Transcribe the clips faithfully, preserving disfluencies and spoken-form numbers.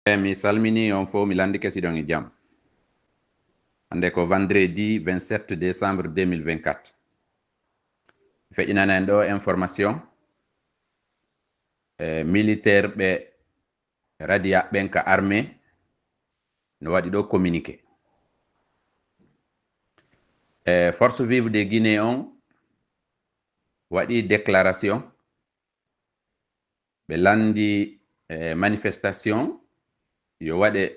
E mi salmini on fof, mi landike siɗon e jam. Hannde ko vendredi vingt-sept décembre deux mille vingt-quatre. Feƴƴinana en ɗo information, e militaire ɓe Radia ɓen ka armée no waɗi ɗo communiqué. E Force Vive de Guinée on waɗi déclaration, ɓe landi e manifestation yo waɗe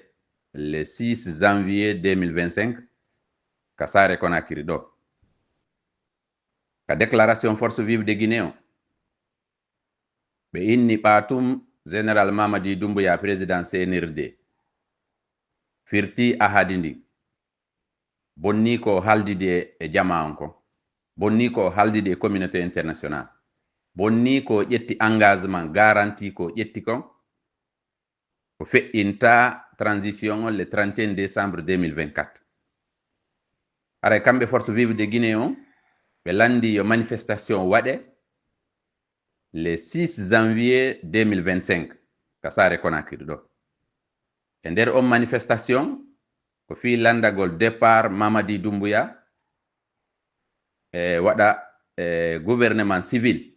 le six janvier deux mille vingt-cinq ka Saare Conakry ɗo. Ka déclaration Force Vive de Guinée on, ɓe inni ɓaatum Général Mamadi Doumbouya, président C N R D, firti ahadi ndin, bonni ko o haldidi e, e jama on kon, bonni ko o haldidi e communauté international, bonni ko o ƴetti engagement, garanti ko o ƴetti kon, o feƴƴinta transition on le trente et un décembre deux mille vingt-quatre. Haray kamɓe Force Vive de Guinée on, ɓe landi yo manifestation waɗe le six janvier deux mille vingt-cinq ka Saare Conakry ɗo. E nder on manifestation, ko fii landagol départ Mamadi Doumbouya, e waɗa e gouvernement civil,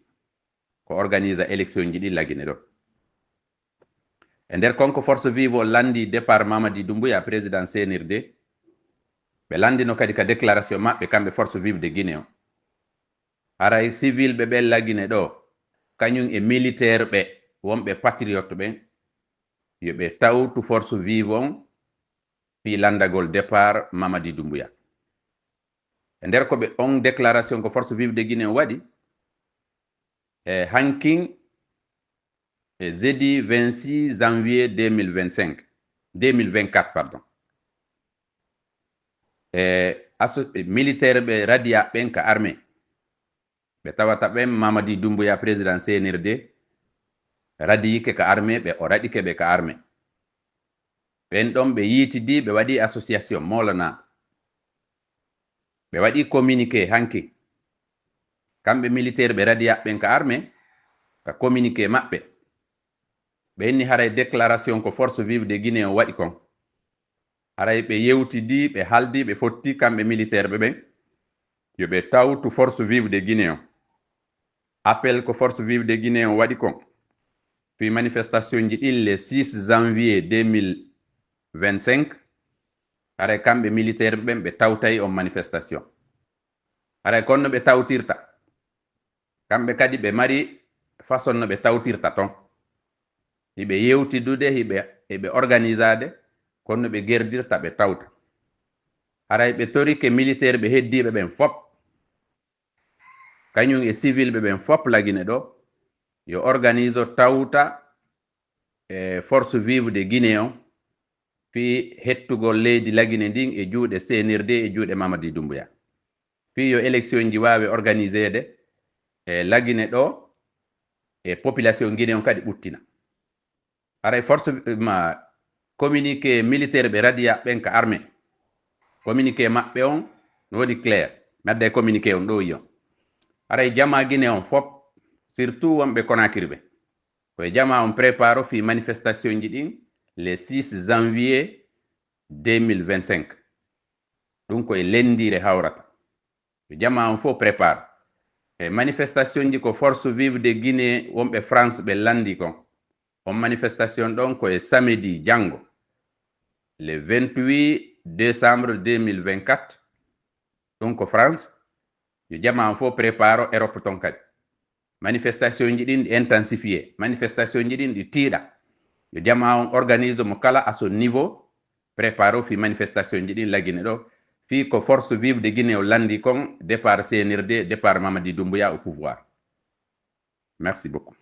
ko organisa élection ji ɗi La Guinée ɗo. E nder kon ko Force Vive on landi départ Mamadi Doumbouya, président C N R D, ɓe landino kadi ka déclaration maɓɓe kamɓe Force Vive de Guinée on. Haray civil ɓe ɓen La Guinée ɗo, kañum e militaire ɓe, wonɓe patriote ɓen, yo ɓe tawtu Force Vive on fii landagol départ Mamadi Doumbouya. E nder ko ɓe on déclaration ko Force Vive de Guinée on waɗi, e hankin e jeudi vingt-six janvier deux mille vingt-cinq, deux mille vingt-quatre, pardon. E asso-, e militaire ɓe Radia ɓen ka armée, ɓe tawata ɓen Mamadi Doumbouya, président C N R D, radiyike ka armée, ɓe, o raɗike ɓe ka armée. Ɓen ɗon ɓe yiitidi, ɓe waɗi association Molana. Ɓe waɗi communiqué hanki. Kamɓe militaire ɓe Radia ɓen ka armée, ka communiqué maɓɓe, ɓe inni haray déclaration ko Force Vive de Guinée on waɗi kon. Haray ɓe yewtidi, ɓe haldi, ɓe fotti kamɓe militaire ɓe ɓen, yo ɓe tawtu Force Vive de Guinée on. Appel ko Force Vive de Guinée on waɗi kon fii manifestation ji ɗin le six janvier deux mille vingt-cinq, haray kamɓe militaire ɓe ɓen ɓe tawtay on manifestation. Haray kon no ɓe tawtirta. Kamɓe kadi ɓe mari façon no ɓe tawtirta ton. Hiɓe yewtidude, hiɓe, hiɓe organisade, kon no ɓe gerdirta, ɓe tawta. Haray ɓe torike militaire ɓe heddiiɓe ɓen fop, kañum e civil ɓe ɓen fop La Guinée ɗo, yo organise o tawta e Force Vive de Guinée on, fii hettugol leydi La Guinée ndin e juuɗe C N R D, e juuɗe Mamadi Doumbouya. Fii yo élection ji waawe organiseede e La Guinée ɗo, e population Guinée on kadi ɓuttina. Haray force, ma, communiqué militaire ɓe Radia ɓen ka armée, communiqué maɓɓe on no woni clair. Mi adday communiqué on ɗo yi on. Haray jamaa Guinée on fop, surtout wonɓe Conakry ɓe, ko e jamaa on préparo fii manifestation ji ɗin le six janvier deux mille vingt-cinq. Ɗum ko e lenndiire hawrata. Yo jamaa on fof prépare. E manifestation ji ko Force Vive de Guinée wonɓe France ɓe lanndi kon. On manifestation ɗon ko e samedi janngo, le vingt-huit décembre deux mille vingt-quatre. Ɗum ko France. Yo jamaa on fof préparo Europe ton kadi. Manifestation ji ɗin ɗi intensifié. Manifestation ji ɗin ɗi tiiɗa. Yo jamaa on organise mo kala à son niveau, préparo fii manifestation ji ɗin La Guinée ɗo. Fii ko Force Vive de Guinée o lanndi kon, départ C N R D, départ Mamadi Doumbouya au pouvoir. Merci beaucoup.